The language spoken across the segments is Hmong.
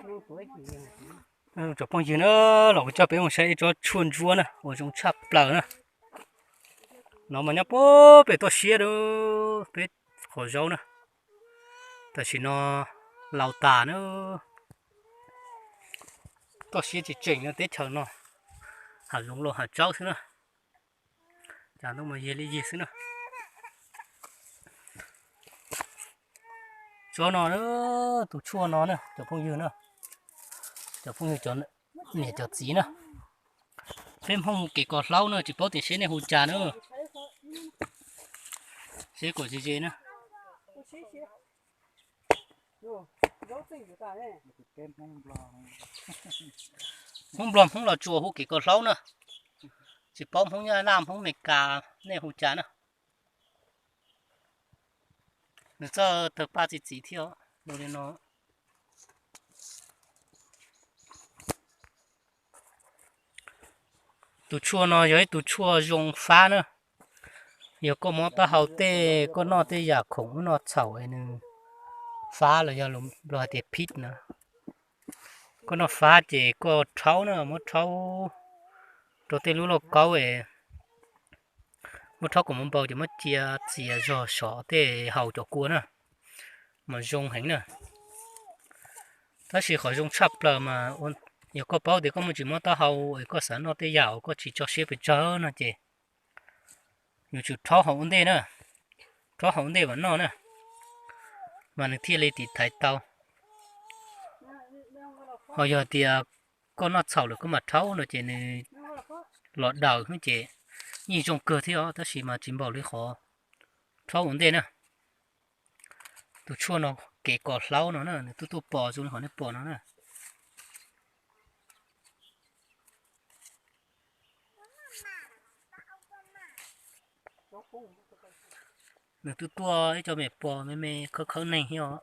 Tsoom phooj ywg na, los kuv coj peb mus saib ib tsob tshuaj ntsuab na uas zoo tshaj plaws na. No mas nyob puag pem toj siab na, peb qhov zaub na. Tam sim no laus tas na, toj siab tsis tseem no, teb chaws no hav zoov los hav tsaub xwb na. Cas ntoo mas yig li yig xwb na. Tsob no, tus tshuaj no na cov phooj ywg na, cov phooj ywg cov niam cov txiv na, peb Hmoob hu kev kos hlaub na, tsis paub tias seb nej hu cas na. Seb kom ze ze na. Hmoob Nplog Hmoob los tsuas hu kev kos hlaub na, tsis paub Hmoob Nyab Laj Hmoob Amelikas nej hu cas na. Nws txawj tawg paj txi txiv thiab os, zoo li no. Tus tshuaj no yog ib tug tshuaj zoo fab na. Yog koj mob taub hau tej, koj noj tej yam khoom ub noj txhaum es nws fab los yog Nplog hais tias phij na, koj noj fab ces koj rhaub na, muab rhaub rau tej lub lauj kaub es muab rhaub kom npau npau ces muab cia txias zog sov tej haus cov kua na, mas zoo heev na. Tab sis qhov zoo tshaj plaws mas yog koj paub tias koj muaj tsis mob taub hau es koj xav noj tej yam uas koj tsis tso siab pes tsawg no ces yuav tsum rhaub haus ua ntej na, rhaub haus ua ntej mam noj na, mas nws thiaj li tiv thaiv tau. Ho yog tias koj noj txhaum lawm koj mam rhaub no ces nws los daws xwb ces yeej zoo kawg thiab os, tab sis mas tsis npaum li qhov rhaub ua ntej na. Tus tshuaj no kev kos hlaub no na, nws twb tuaj pos zoo li qhov nej pom no na. Nws twb tuaj ib co me pos me me khawb khawb neeg thiab os.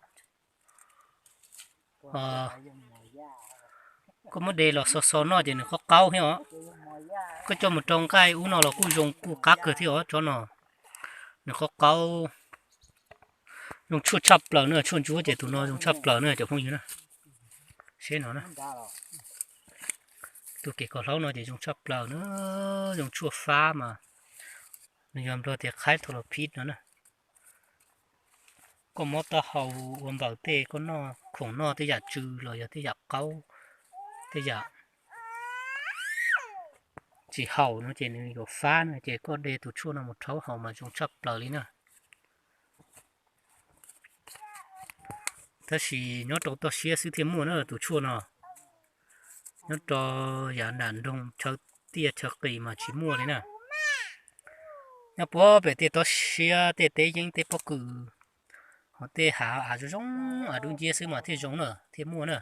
Koj muab de los xo xo noj ces nws qaub qaub thiab os. Koj coj mus rau nqaij ub no los kuj zoo kuj qab kawg thiab os tsob no. Nws qaub qaub, zoo tshuaj tshaj plaws na, tshuaj ntsuab ces tus no zoo tshaj plaws na cov phooj ywg na. Seb no na, tus kev kos hlaub no ces zoo tshaj plaws na, zoo tshuaj fab mas nws yog Nplog tias khaib tho los phij no na. Koj mob taub hau ua npaws tej, koj noj khoom noj tej yam tsw los yog tej yam qaub, tej yam tsis haum no ces nws yuav fab no ces koj de tus tshuaj no mus rhaub haus mas zoo tshaj plaws li na. Tab sis nyob rau toj siab xwb thiaj muaj na tus tshuaj no. Nyob rau yav nram nroog chaw tiaj chaw qis mas tsis muaj li na. Nyob puag pem tej toj siab tej teb yeeb tej pob kws, ho tej hav av zoo zoo av dub nciab xwb mas thiaj zoo na, thiaj muaj na.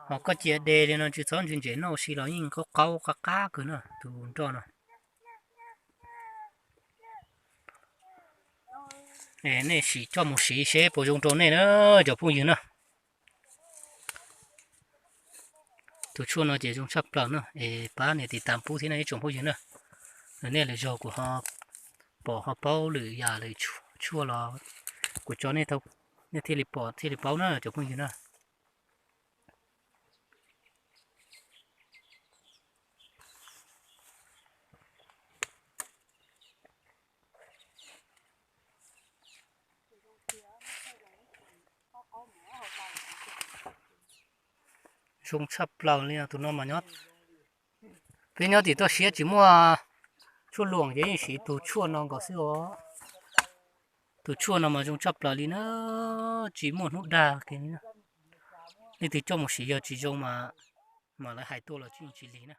Ho koj cia de li no tsis txhob ntse ntsev noj ua si los yeej qaub qaub qab qab kawg na tus nroj no. Nej sim coj mus siv seb puas zoo rau nej na cov phooj ywg na. Tus tshuaj no ces zoo tshaj plaws na, es pab nias tiv tas pub thiab no ib tsoom phooj ywg na. Nej lwm zaug kuv ho pom ho paub lwm yam lwm tshuaj los kuv tso nej thiaj li pom thiaj li paub na cov phooj ywg na. Zoo tshaj plaws li tus no mas nyob, peb nyob tim toj siab tsis muaj tshuaj luam ces yeej siv tus tshuaj no nkaus xwb os. Tus tshuaj no mas zoo tshaj plaws li na, tsis muaj hnub dag kiag li na. Leej twg coj mus siv yog tsis zoo mas, mas lawv hais tuaj los yeej tsis lig na.